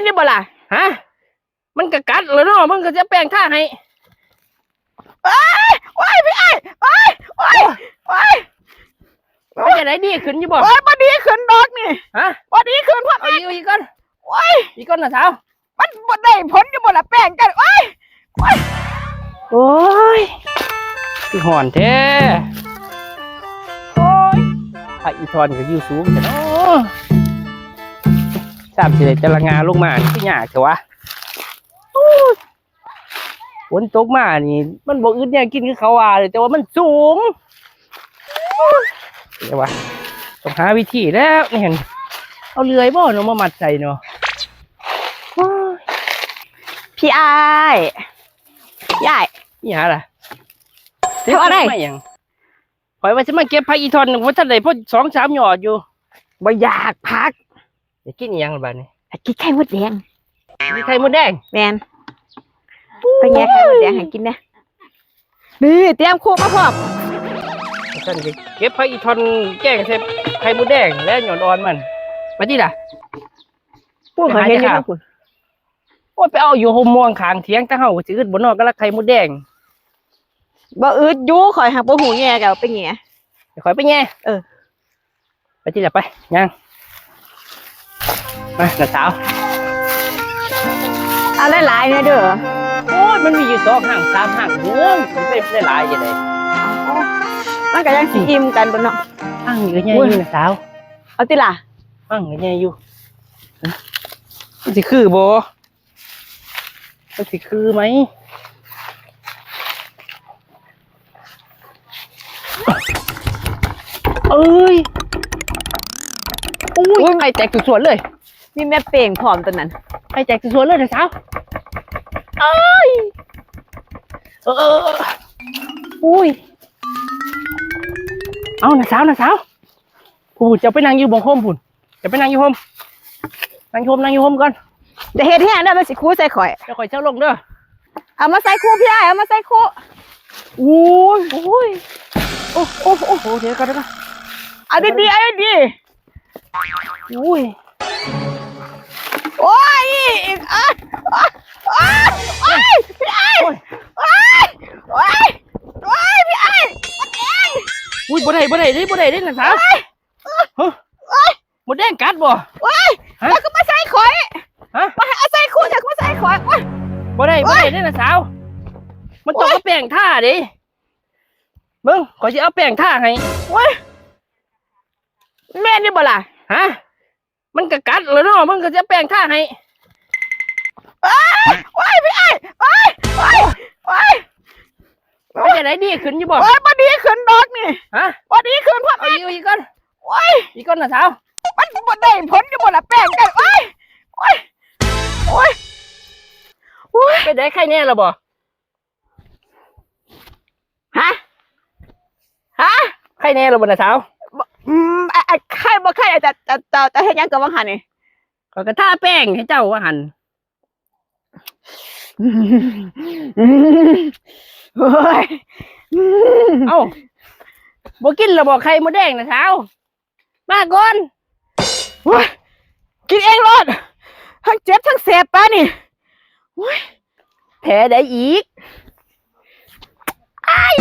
ນີ້ບໍ່ລະ? ຮະ? ມັນກະກັດແລ້ວເນາະ, ມັນກະຈະແປງທາໃຫ້. ໂອ້ຍ ໂອ້ຍ ພີ່ອ້າຍ ໂອ້ຍ ໂອ້ຍ ໂອ້ຍ ເປັນຈັ່ງໃດ ດີຂຶ້ນຢູ່ບໍ່? ໂອ້ຍ ບໍ່ດີຂຶ້ນດອກນີ້. ຮະ? ບໍ່ດີຂຶ້ນ ພວກ ເອົາອີກ ເອົາອີກກ່ອນ. ໂອ້ຍ ອີກກ່ອນນະສາວ. ມັນບໍ່ໄດ້ຜົນຢູ່ບໍ່ລະແປງກັນ. ໂອ້ຍ ໂອ້ຍ ໂອ້ຍ ຄືຮ້ອນແທ້. ໂອ້ຍ ພະອີ່ທ່ອນກໍຢູ່ສູງແທ້ເນາະ, ຊ້ຳຊິໄດ້ແຕ່ລະງ່າລົງມາ ຄືຍາກແທ້ວະ. ໂອ້ຍ ຝົນຕົກມານີ້ ມັນບໍ່ອຶດແນວກິນຄືເຂົາວ່າເດ້, ແຕ່ວ່າມັນສູງ. ເດີວະ ຕ້ອງຫາວິທີແລ້ວນີ້ຫັ້ນ, ເອົາເລື່ອຍບໍ່ເນາະ ມາມັດໃສ່ເນາະ. ໂອ້ຍ ພີ່ອ້າຍ ຍາຍ ອີຫຍັງລະ? ເຮັດອະໄລ? ມາຫຍັງ? ຂ້ອຍວ່າຊິມາເກັບຜັກອີ່ທ່ອນ ບໍ່ທັນໄດ້ພໍສອງສາມຍອດຢູ່. ບໍ່ຢາກຜັກ. ຢາກກິນອີ່ຫຍັງລະບາດນີ້? ຢາກກິນໄຂ່ມົດແດງ. ກິນໄຂ່ມົດແດງ? ແມ່ນ. ໄປແຫຍ່ໄຂ່ມົດແດງໃຫ້ກິນແດ່. ນີ້ ຕຽມຄຸມາພ້ອມ. ຊັ້ນຊິເກັບຜັກອີ່ທ່ອນແກງໃສ່ໄຂ່ມົດແດງແຫຼະ ຍອດອ່ອນມັນ. ໄປຕິລະ. ໂອ້ຍ ຂ້ອຍເຫັນຢູ່ພຸ້ນ. ໂອ້ຍ ໄປເອົາຢູ່ຮົ່ມມ່ວງຂ້າງຖຽງຕາເຮົາ ຊິອຶດບໍ່ເນາະ ກະລະໄຂ່ມົດແດງ. ບໍ່ອຶດຢູ່ ຂ້ອຍຫາກບໍ່ຮູ້ແຫຍ່ ກະເອົາໄປແຫຍ່. ໃຫ້ຂ້ອຍໄປແຫຍ່? ເອີ. ໄປຕິລະ ໄປ ຍ່າງ ມາ ນ້າສາວ. ເອົາຫຼາຍໆແດ່ເດີ. ໂອ້ຍ ມັນມີຢູ່ສອງຫາງສາມຫາງເດີ, ມັນໄດ້ຫຼາຍຈັ່ງໃດ? ເອົ້າ ມັນກະຍັງຊິອີ່ມກັນບໍ່ເນາະ. ຫາງນີ້ກະໃຫຍ່ຢູ່ ນ້າສາວ. ເອົາຕິລະ. ຫາງນີ້ໃຫຍ່ຢູ່. ມັນຊິຄືບໍ່? ມັນຊິຄືໄໝ? ເອີຍ ໂອ້ຍ ໂອ້ຍ ໄຂ່ແຕກສຸດໆເລີຍ. ມີແມ່ເປ້ງພ້ອມຕົວນັ້ນ. ໄຂ່ແຕກສຸດໆເລີຍ ນ້າສາວ. ເອີຍ ເອີ ເອີ ໂອ້ຍ. ເອົາ ນ້າສາວ ນ້າສາວ. ພຸ້ນ ເຈົ້າໄປນັ່ງຢູ່ໝ່ອງຮົ່ມພຸ້ນ, ເຈົ້າໄປນັ່ງຢູ່ຮົ່ມ, ນັ່ງຢູ່ຮົ່ມ ນັ່ງຢູ່ຮົ່ມກ່ອນ. ຢ່າເຮັດແຮງເດີ ມັນຊິຄູໃສ່ຂ້ອຍ. ດຽວຂ້ອຍເຊົາລົງເດີ. ເອົາມາໃສ່ຄູ ພີ່ອ້າຍ ເອົາມາໃສ່ຄູ. ໂອ້ຍ ໂອ້ຍ ໂອ້ ໂອ້ ໂອ້ ດຽວກ່ອນ ດຽວກ່ອນ. ເອົາດີໆ ເອົາດີໆ. ໂອ້ຍ ໂອ້ຍ ໂອ້ຍ ໂອ້ຍ ພີ່ອ້າຍ ໂອ້ຍ ໂອ້ຍ ໂອ້ຍ ພີ່ອ້າຍ ມັນເອງ. ອຸ້ຍ ບໍ່ໄດ້ ບໍ່ໄດ້ເດ້ ບໍ່ໄດ້ເດ້ ນ້າສາວ. ໂອ້ຍ ຮະ? ໂອ້ຍ ມົດແດງກັດບໍ່? ໂອ້ຍ ຮະ? ເຈົ້າຄືມາໃສ່ຂ້ອຍ? ຮະ? ມາໃສ່ຄູ ເຈົ້າຄືມາໃສ່ຂ້ອຍ? ໂອ້ຍ ບໍ່ໄດ້ ໂອ້ຍ ບໍ່ໄດ້ເດ້ ນ້າສາວ. ມັນຕ້ອງ ໂອ້ຍ ເອົາແປ້ງທາເດ້. ເບິ່ງ ຂ້ອຍຊິເອົາແປ້ງທາໃຫ້. ໂອ້ຍ ແມ່ນຢູ່ບໍ່ລະ? ຮະ? ມັນກະກັດແລ້ວເນາະ, ມັນກະຈະແປ້ງທາໃຫ້. ໂອ້ຍ ໂອ້ຍ ພີ່ອ້າຍ ໂອ້ຍ ໂອ້ຍ ໂອ້ຍ ເປັນຈັ່ງໃດ ດີຂຶ້ນຢູ່ບໍ່? ໂອ້ຍ ບໍ່ດີຂຶ້ນດອກນີ້. ຮະ? ບໍ່ດີຂຶ້ນ ພວກ ເອົາອີກ ເອົາອີກກ່ອນ. ໂອ້ຍ ອີກກ່ອນ ນ້າສາວ. ມັນບໍ່ໄດ້ຜົນຢູ່ບໍ່ລະແປ້ງກັນ. ໂອ້ຍ ໂອ້ຍ ໂອ້ຍ ໂອ້ຍ ເປັນໃດ ໄຄແນ່ລະບໍ່? ຮະ? ຮະ? ໄຄແນ່ລະບໍ່ ນ້າສາວ? ບໍ່ ອືມ ອາ ອາ ໄຄບໍ່ໄຄ ອາ ເຈົ້າ ເຈົ້າ ເຈົ້າ ເຈົ້າເຮັດຫຍັງກັນຫວ່າງຫັ້ນນີ້? ຂ້ອຍກະທາແປ້ງໃຫ້ເຈົ້າວ່າຫັ້ນ. ໂອ້ຍ ເອົ້າ ບໍ່ກິນລະບໍ່ໄຂ່ມົດແດງ ນ້າສາວ? ມາກ່ອນ. ໂອ້ຍ ກິນເອງໂລດ, ທັງເຈັບທັງແສບປານນີ້. ໂອ້ຍ ແຜໃດອີກ? ອ້າຍ